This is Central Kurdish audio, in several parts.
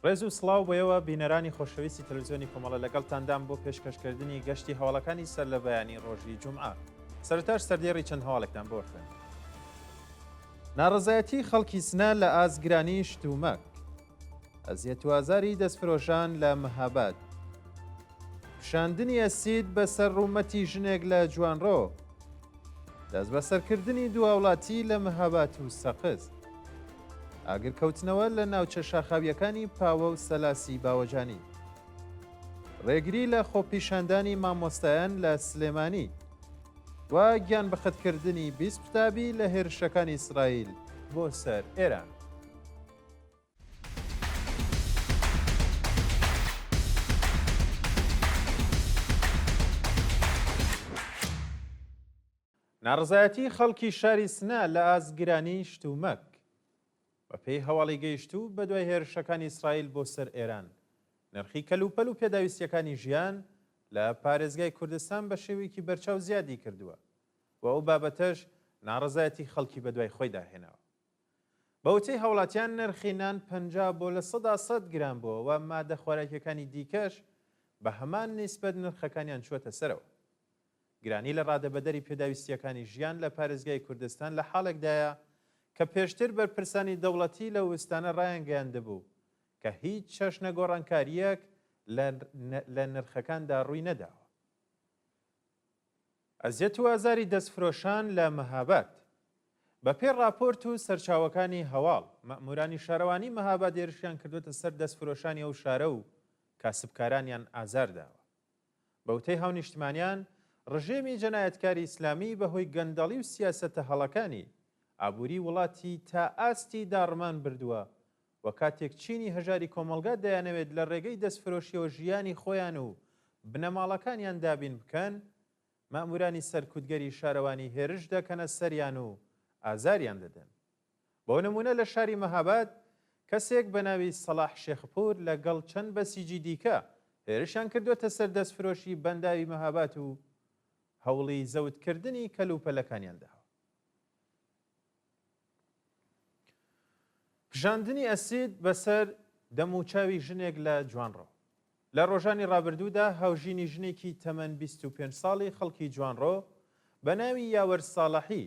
ڕێز و سڵاو بۆ ئێوە بینەرانی خۆشەویستی تەلەڤزیۆنی کۆمەڵە لەگەڵتاندام بۆ پێشکەشکردنی گەشتی هەواڵەکانی سەر لە بەیانی ڕۆژی جومعە سەرەتاش سەردێڕی چەند هەواڵێکتان بۆ خوێن. ناڕەزایەتی خەڵکی سنە لە ئاست گرانی شتومەک. ئەزیەت و ئازاری دەستفرۆشان لە مهاباد. پشاندنی ئەسید بەسەر ڕوومەتی ژنێک لە جوانڕۆ. دەستبەسەرکردنی دوو هاوڵاتی لە مهابات و سەقز. ئاگرکەوتنەوە لە ناوچە شاخاوییەکانی پاوە و سەلاسی باوەجانی. ڕێگری لە خۆپیشاندانی مامۆستایان لە سلێمانی و گیانبەختکردنی 20 قوتابی لە هێرشەکانی ئیسرائیل بۆ سەر ئێران. ناڕەزایەتی خەڵکی شاری سنە لە ئاست گرانی شتومەک. بەپێی هەواڵی گەیشتوو بە دوای هێرشەکانی ئیسرائیل بۆ سەر ئێران، نرخی کەلوپەل و پێداویستییەکانی ژیان لە پارێزگای کوردستان بە شێوەیەکی بەرچاو زیادی کردووە و ئەو بابەتەش ناڕەزایەتی خەڵکی بەدوای خۆیدا هێناوە. بە وتەی هاوڵاتیان نرخی نان 50 بۆ 100% گران بووە و مادە خۆراکیەکانی دیکەش بە هەمان نیسبەت نرخەکانیان چووەتە سەرەوە. گرانی لە ڕادەبەدەری پێداویستییەکانی ژیان لە پارێزگای کوردستان لە حاڵێکدایە کە پێشتر بەرپرسانی دەوڵەتی لەو ئوستانە ڕایانگەیاندبوو کە هیچ چەشنە گۆڕانکارییەک لە لە نرخەکاندا ڕووی نەداوە. ئەزیەت و ئازاری دەستفرۆشان لە مەهاباد بە پێی ڕاپۆرت و سەرچاوەکانی هەواڵ، مەئموورانی شارەوانیی مەهاباد هێرشیان کردووەتە سەر دەستفرۆشانی ئەو شارە و کاسبکارانیان ئازار داوە. بە وتەی هاونیشتمانیان، ڕژێمی جەنایەتکاری ئیسلامی بە هۆی گەندەڵی و سیاسەتە هەڵەکانی، ئابووری وڵاتی تا ئاستی داڕمان بردووە و کاتێک چینی هەژاری کۆمەڵگا دەیانەوێت لە ڕێگەی دەستفرۆشیەوە ژیانی خۆیان و بنەماڵەکانیان دابین بکەن، مەئموورانی سەرکوتگەری شارەوانی هێرش دەکەنە سەریان و ئازاریان دەدەن. بۆ نموونە لە شاری مەهاباد کەسێک بە ناوی سەڵاح شێخپوور لە گەڵ چەند بەسیجی دیکە هێرشیان کردووەتە سەر دەستفرۆشی بەنداوی مەهابات و هەوڵی زەوتکردنی کەلوپەلەکانیان داوە. پژاندنی ئەسید بەسەر دەموچاوی ژنێک لە جوانڕۆ. لە ڕۆژانی ڕابردوودا هاوژینی ژنێکی تەمەن 25 ساڵی خەڵکی جوانڕۆ بە ناوی یاوەر ساڵحی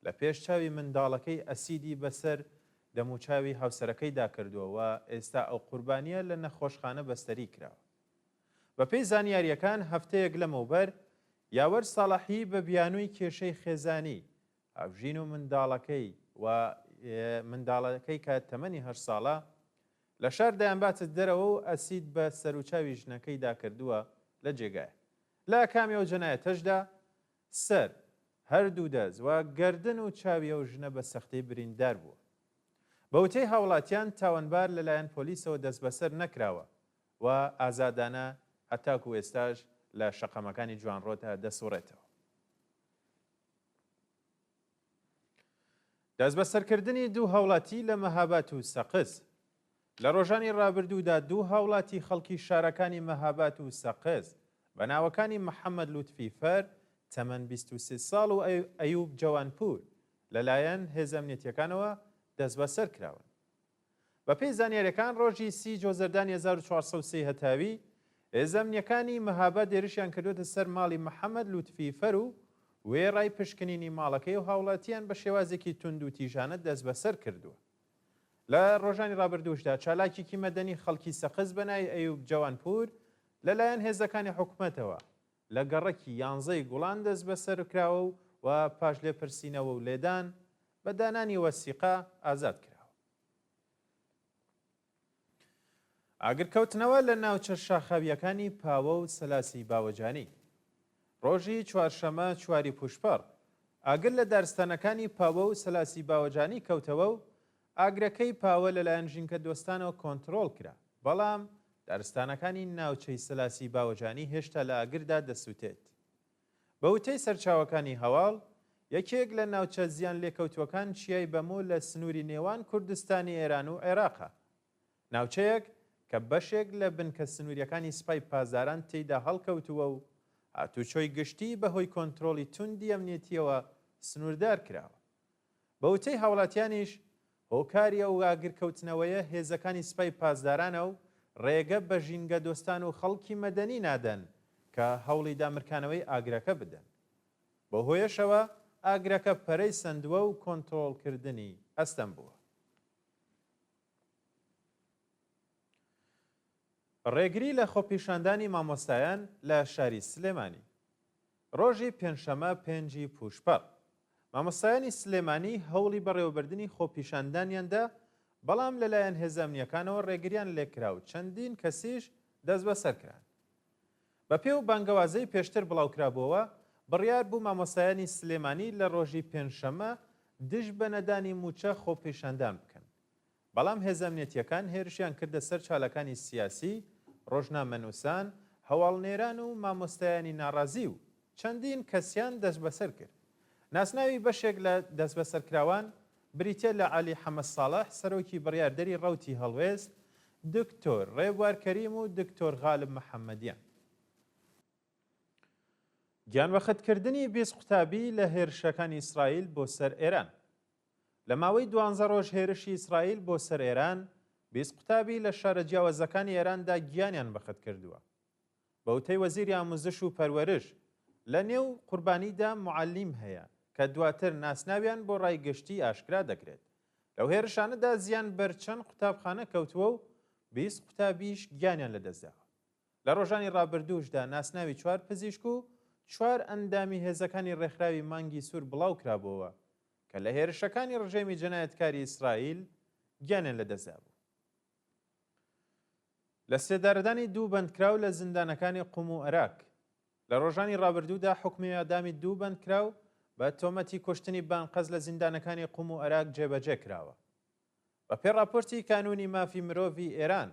لە پێش چاوی منداڵەکەی ئەسیدی بەسەر دەموچاوی هاوسەرەکەیدا کردووە و ئێستا ئەو قوربانییە لە نەخۆشخانە بەستەری کراوە. بەپێی زانیارییەکان هەفتەیەک لەمەوبەر یاوەر ساڵحی بە بیانووی کێشەی خێزانی هاوژین و منداڵەکەی و منداڵەکەی کە تەمەنی هەشت ساڵە لە شار دەیانباتە دەرەوە و ئەسید بە سەروچاوی ژنەکەیدا کردووە لە جێگایە. لە ئاکامی ئەو جەنایەتەشدا سەر، هەردوو دەست و گەردن و چاوی ئەو ژنە بە سەختی بریندار بووە. بە وتەی هاوڵاتیان تاوانبار لەلایەن پۆلیسەوە دەستبەسەر نەکراوە و ئازادانە هەتاکو ئێستاش لە شەقامەکانی جوانڕۆدا دەسوڕێتەوە. دەستبەسەرکردنی دوو هاوڵاتی لە مەهابات و سەقز. لە ڕۆژانی ڕابردوودا دوو هاوڵاتی خەڵکی شارەکانی مەهابات و سەقز بە ناوەکانی محەممەد لوتفی فەر تەمەن 23 ساڵ و ئەیوب جەوانپوور لەلایەن هێزە ئەمنیەتییەکانەوە دەستبەسەر کراون. بەپێی زانیارییەکان ڕۆژی سی جۆزەردانی 1403 هەتاوی، هێزە ئەمنییەکانی مەهاباد هێرشیان کردووەتە سەر ماڵی محەمەد لوتفی فەر و وێڕای پشکنینی ماڵەکەی و هاوڵاتییان بە شێوازێکی توندوتیژانە دەستبەسەر کردووە. لە ڕۆژانی ڕابردووشدا چالاکێکی مەدەنی خەڵکی سەقز بە ناوی ئەیوب جەوانپوور لەلایەن هێزەکانی حکومەتەوە لە گەڕەکی یانزەی گوڵان دەستبەسەر کراوە و و پاش لێپرسینەوە و لێدان بە دانانی وەسیقە ئازاد کراوە. ئاگرکەوتنەوە لە ناوچە شاخاوییەکانی پاوە و سەلاسی باوەجانی. ڕۆژی چوارشەمە چواری پووشپەڕ، ئاگر لە دارستانەکانی پاوە و سەلاسی باوەجانی کەوتەوە و ئاگرەکەی پاوە لەلایەن ژینکەدۆستانەوە کۆنتڕۆڵ کرا، بەڵام دارستانەکانی ناوچەی سەلاسی باوەجانی هێشتا لە ئاگردا دەسووتێت. بە وتەی سەرچاوەکانی هەواڵ، یەکێک لە ناوچە زیانلێکەوتووەکان چیای بەمۆ لە سنووری نێوان کوردستانی ئێران و عێراقە. ناوچەیەک کە بەشێک لە بنکە سنوورییەکانی سپای پاسداران تێیدا هەڵکەوتووە و هاتوچۆی گشتی بە هۆی کۆنترۆڵی توندی ئەمنیەتییەوە سنووردار کراوە. بە وتەی هاوڵاتیانیش. هۆکاری ئەو ئاگرکەوتنەوەیە هێزەکانی سپای پاسدارانە و ڕێگە بە ژینگەدۆستان و خەڵکی مەدەنی نادەن کە هەوڵی دامرکانەوەی ئاگرەکە بدەن. بەو هۆیەشەوە ئاگرەکە پەرەی سەندووە و کۆنترۆڵکردنی ئەستەم بووە. ڕێگری لە خۆپیشاندانی مامۆستایان لە شاری سلێمانی ڕۆژی پێنجشەمە پێنجی پووشپەڕ، مامۆستایانی سلێمانی هەوڵی بەڕێوەبردنی خۆپیشاندانیان دا، بەڵام لەلایەن هێزە ئەمنییەکانەوە ڕێگریان لێکرا و چەندین کەسیش دەستبەسەر کران. بەپێ و بانگەوازەی پێشتر بڵاوکرابووەوە، بڕیار بوو مامۆستایانی سلێمانی لە ڕۆژی پێنجشەممە دژ بە نەدانی مووچە خۆپیشاندان بکەن، بەڵام هێزە ئەمنیەتییەکان هێرشیان کردە سەر چالاکانی سیاسی، ڕۆژنامەنووسان، هەواڵنێران و مامۆستایانی ناڕازی و چەندین کەسیان دەستبەسەر کرد. ناسناوی بەشێک لە دەستبەسەرکراوان بریتیە لە عەلی حەمە ساڵح سەرۆکی بڕیاردەری ڕەوتی هەڵوێست، دکتۆر ڕێبوار کەریم و دکتۆر غالب محەمەدیان. گیانبەختکردنی 20 قوتابی لە هێرشەکانی ئیسرائیل بۆ سەر ئێران. لە ماوەی دوانزە ڕۆژ هێرشی ئیسرائیل بۆ سەر ئێران، 20 قوتابی لە شارە جیاوازەکانی ئێراندا گیانیان بەخت کردووە. بە وتەی وەزیری ئاموزش و پەروەرش، لە نێو قوربانیدا موعەلیم هەیە کە دواتر ناسناویان بۆ ڕای گشتی ئاشکرا دەکرێت. لەو هێرشانەدا زیان بەر چەند قوتابخانە کەوتووە و 20 قوتابیش گیانیان لەدەستداوە. لە ڕۆژانی ڕابردووشدا ناسناوی چوار پزیشک و چوار ئەندامی هێزەکانی ڕێکخراوی مانگی سوور بڵاوکرابۆوە کە لە هێرشەکانی ڕژێمی جەنایەتکاری ئیسرائیل گیانیان لەدەستدابوو. لە سێدارەدانی دوو بەندکراو لە زیندانەکانی قوم و ئەراک. لە ڕۆژانی ڕابردوودا حوکمی ئێعدامی دوو بەندکراو بە تۆمەتی کوشتنی بانقەز لە زیندانەکانی قوم و ئەراک جێبەجێ کراوە. بە پێ ڕاپۆرتی کانوونی مافی مرۆڤی ئێران،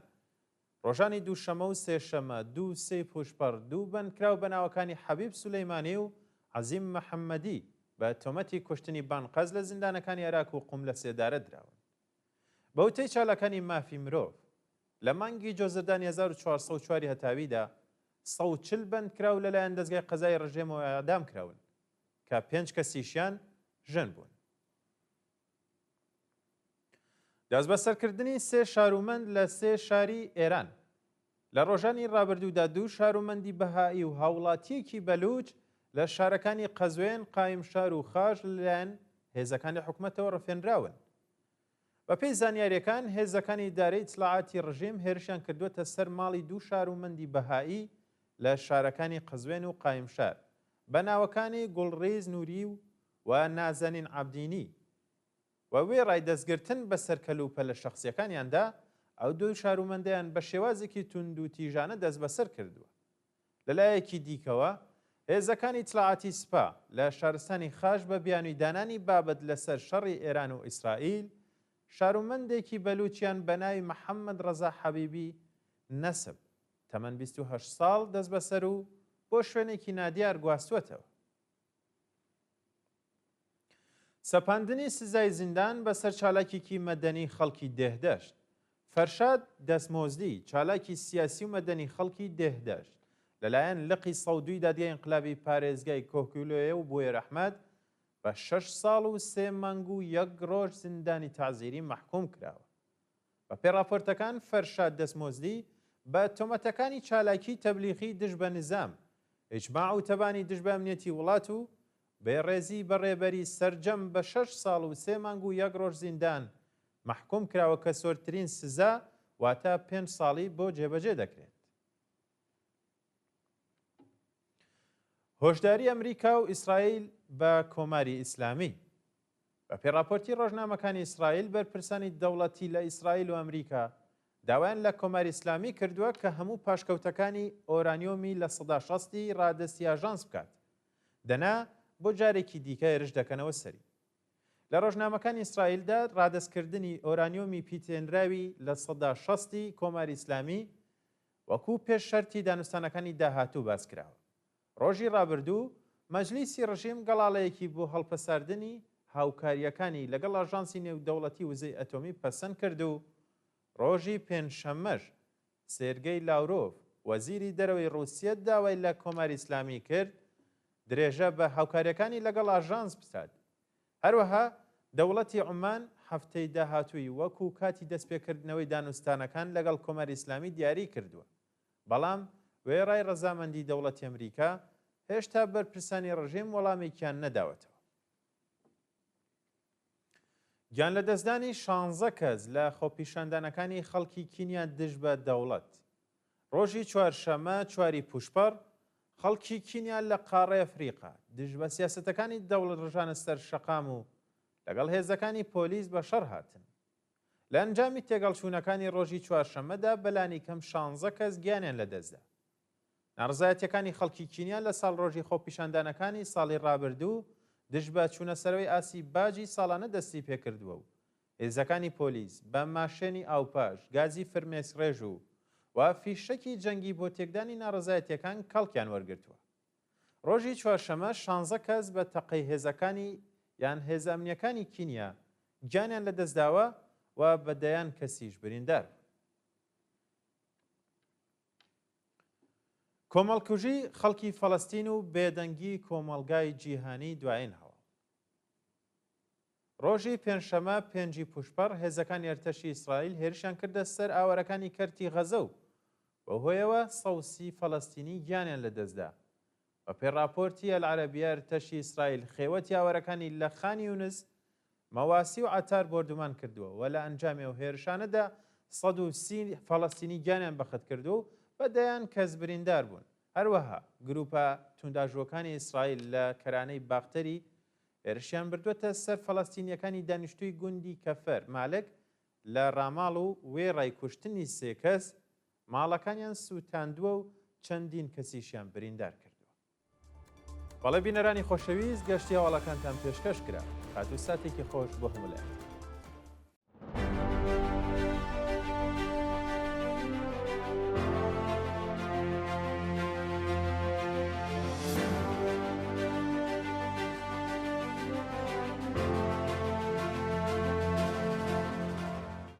ڕۆژانی دووشەمە و سێشەمە دوو سێی پووشپەڕ دوو بەندکراو بە ناوەکانی حەبیب سولەیمانی و عەزیم محەممەدی بە تۆمەتی کوشتنی بانقەز لە زیندانەکانی ئەراک و قوم لە سێدارە دراون. بە وتەی چالاکانی مافی مرۆڤ، لە مانگی جۆزەردانی 1404 ی هەتاویدا 140 بەندکراو لەلایەن دەزگای قەزای ڕژێمەوە ئێعدام کراون کە پێنج کەسیشیان ژن بوون. دەستبەسەرکردنی سێ شارومەند لە سێ شاری ئێران. لە ڕۆژانی ڕابردوودا دوو شارومەندی بەهائی و هاووڵاتییەکی بەلووچ لە شارەکانی قەزوێن، قایمشار و خاش لەلایەن هێزەکانی حکومەتەوە ڕفێنراون. بەپێی زانیارییەکان هێزەکانی ئیدارەی ئیتلاعاتی ڕژیم هێرشیان کردووەتە سەر ماڵی دوو شارومەندی بەهائی لە شارەکانی قەزوێن و قایمشار بە ناوەکانی گوڵڕیز نووری و نازەنین عەبدینی و وێڕای دەستگرتن بەسەر کەلوپەلە شەخسییەکانیاندا، ئەو دوو شارومەندەیان بە شێوازێکی توندوتیژانە دەستبەسەر کردووە. لە لایەکی دیکەوە، هێزەکانی ئیتلاعاتی سپا لە شارستانی خاش بە بیانووی دانانی بابەت لەسەر شەڕی ئێران و ئیسرائیل، شارومەندێکی بەلووچیان بە ناوی محەممەد ڕەزا حەبیبی نەسب، تەمەن 28 ساڵ دەستبەسەر و بۆ شوێنێکی نادیار گواستووەتەوە. سەپاندنی سزای زیندان بەسەر چالاکێکی مەدەنی خەڵکی دێهدەشت. فەرشاد دەستمۆزدی، چالاکی سیاسی و مەدەنی خەڵکی دێهدەشت، لەلایەن لقی 102 ی دادگای ئینقلابی پارێزگای کۆهگیلۆیە و بوێرئەحمەد بە شەش ساڵ و سێ مانگ و یەک ڕۆژ زیندانی تەعزیری مەحکووم کراوە. بەپێی ڕاپۆرتەکان فەرشاد دەستمۆزدی بە تۆمەتەکانی چالاکیی تەبلیغی دژ بە نیزام، ئیجماع و تەبانی دژ بە ئەمنیەتی وڵات و بێ ڕێزی بە ڕێبەری سەرجەم بە شەش ساڵ و سێ مانگ و یەک ڕۆژ زیندان مەحکووم کراوە کە سۆرترین سزا واتە پێنج ساڵی بۆ جێبەجێ دەکرێت. هۆشداری ئەمریکا و ئیسرائیل بە کۆماری ئیسلامی. بەپێی ڕاپۆرتی ڕۆژنامەکانی ئیسرائیل، بەرپرسانی دەوڵەتی لە ئیسرائیل و ئەمریکا داوایان لە کۆماری ئیسلامی کردووە کە هەموو پاشکەوتەکانی ئۆرانیۆمی 60% ی ڕادەستی ئاژانس بکات، دەنا بۆ جارێکی دیکە هێرش دەکەنەوە سەری. لە ڕۆژنامەکانی ئیسرائیلدا ڕادەستکردنی ئۆرانیۆمی پیتێنراوی 60% ی کۆماری ئیسلامی وەکوو پێش شەرتی دانوستانەکانی داهاتوو باس کراوە. ڕۆژی ڕابردوو مەجلیسی ڕژیم گەڵاڵەیەکی بۆ هەڵپەساردنی هاوکارییەکانی لەگەڵ ئاژانسی نێودەوڵەتی وزەی ئەتۆمی پەسەند کرد و ڕۆژی پێنجشەممەش سێرگەی لاورۆڤ وەزیری دەرەوەی ڕووسیە داوای لە کۆماری ئیسلامی کرد درێژە بە هاوکارییەکانی لەگەڵ ئاژانس بدات. هەروەها دەوڵەتی عومان هەفتەی داهاتووی وەکوو کاتی دەستپێکردنەوەی دانوستانەکان لەگەڵ کۆماری ئیسلامی دیاری کردووە. بەڵام وێڕای ڕەزامەندی دەوڵەتی ئەمریکا، هێشتا بەرپرسانی ڕژیم وەڵامێکیان نەداوەتەوە. گیانلەدەستدانی شانزە کەس لە خۆپیشاندانەکانی خەڵکی کینیا دژ بە دەوڵەت. ڕۆژی چوارشەممە چواری پوشپەڕ، خەڵکی کینیا لە قاڕەی ئەفریقا دژ بە سیاسەتەکانی دەوڵەت ڕژانە سەر شەقام و لەگەڵ هێزەکانی پۆلیس بە شەڕ هاتن. لە ئەنجامی تێگەڵچوونەکانی ڕۆژی چوارشەممەدا بەلانیکەم شانزە کەس گیانیان لەدەستدا. ناڕەزایەتییەکانی خەڵکی کینیا لە ساڵڕۆژی خۆپیشاندانەکانی ساڵی ڕابردوو دژ بە چوونەسەرەوەی ئاستی باجی ساڵانە دەستیپێکردووە و هێزەکانی پۆلیس بە ماشێنی ئاوپاش، گازی فرمێسکڕێژ و و فیشەکی جەنگی بۆ تێکدانی ناڕەزایەتییەکان کەڵکیان وەرگرتووە. ڕۆژی چوارشەممە شانزە کەس بە تەقەی هێزەکانی یان هێزە ئەمنییەکانی کینیا گیانیان لەدەستداوە و بە دەیان کەسیش بریندار بوون. کۆمەڵکوژی خەڵکی فەڵەستین و بێدەنگی کۆمەڵگای جیهانی دوایین هەواڵ. ڕۆژی پێنجشەمە پێنجی پوشپەڕ هێزەکانی ئەرتەشی ئیسرائیل هێرشیان کردە سەر ئاوارەکانی کەرتی غەزە و بەوهۆیەوە 130 فەلەستینی گیانیان لەدەستدا. بەپێی ڕاپۆرتی ئەلعەرەبیە ئەرتەشی ئیسرائیل خێوەتی ئاوارەکانی لە خان یونس، مەواسی و عەتار بۆردومان کردووە و لە ئەنجامی ئەو هێرشانەدا 130 فەلەستینی گیانیان بەخت کردووە و بە دەیان کەس بریندار بوون. هەروەها گروپە تونداژووەکانی ئیسرائیل لە کەرانەی باختەری هێرشیان بردووەتە سەر فەلەستینییەکانی دانیشتووی گوندی کەفەر مالک لە ڕاماڵ و وێڕای کوشتنی سێ کەس، ماڵەکانیان سووتاندووە و چەندین کەسیشیان بریندار کردووە. بەڵێ بینەرانی خۆشەویست گەشتی هەواڵەکانتان پێشکەش کرا. کات و ساتێکی خۆش بۆ هەموو لایەک.